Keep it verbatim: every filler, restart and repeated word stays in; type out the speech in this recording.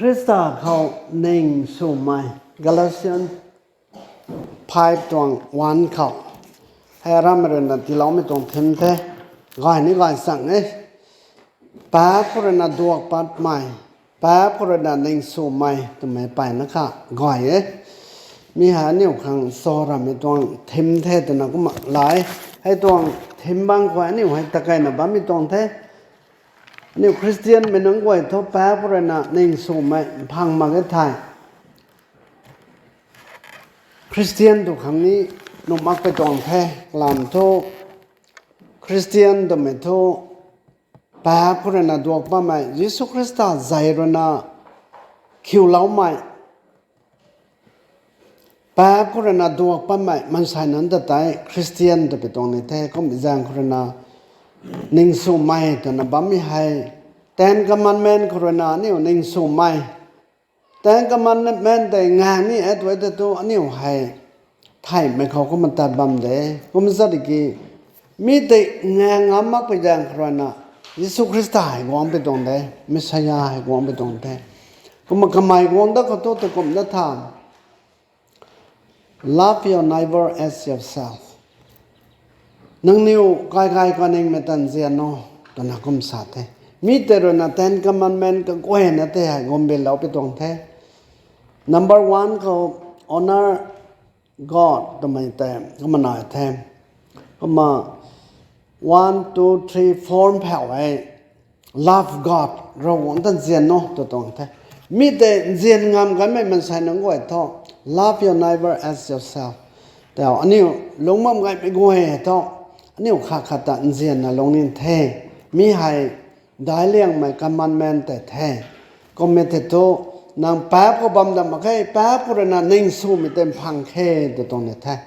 Khrista khou ning swmei, Galatian five tuang one khou, hei aramei ruina tiiloumei tuang theme the, gay ni gay chang e. Paap khou ruina duak patmei, paap khou ruina ning swmei twmei mpeyna kha gay e. Mi hei aniu khang sa ramei tuang theme the twna kumna lai. Hei tuang theme bang khou aniu hei takeyna bammei tuang the. Aniu Khristianmei nunc guay thu paap khou ruina ning swmei mphang mak e thei, Khristian tu khang ni nuh makpui tuang the. Kalam thu Khristian twmei thu paap khou ruina duak patmei, Jisu Khrista zei ruina khiuloumei, paap khou ruina duak patmei maansei nunc ta tei Khristian twpui tuang ni the. Kum zaeng khou ruina ning swmei twna bammei hei Ten Commandment khou ruina aniu ning swmei, Ten Commandment tei ngang ni e tu e tei thu aniu hei theihmei khou kumna tat bam de. Kum zat ki, mi tei ngang ngam makpui zaeng khou ruina Jisu Khrista hei guangpui tuang de, Messiah hei guangpui tuang the. Kumna kamei guang dat khou thu takumna tha, Love your neighbor as yourself. Nangniw kai kai kaningmei ta nzian o, twna kum sa the. Mi tei ruina Ten Commandment kaguayna tei hei gumbinlou pui tuang the. Number one khou, honor God twmei tei kumna nai the. Kumna one, two, three, four phau hei, love God, Ravguangc ta nzian o tw tuang the. Mi tei nzian ngam kanmei maansei nunc guay thu, love your neighbor as yourself. Tau aniu lungc bam gaymei guay thu, aniu khat khat ta nzianna lungning the. Mi hei daic liangmei commandment tei the. Kummei tei thu, nang paap khou bam dat mak khe, paap khou ruina ning swmei tei mphang khe tw tuang ni the.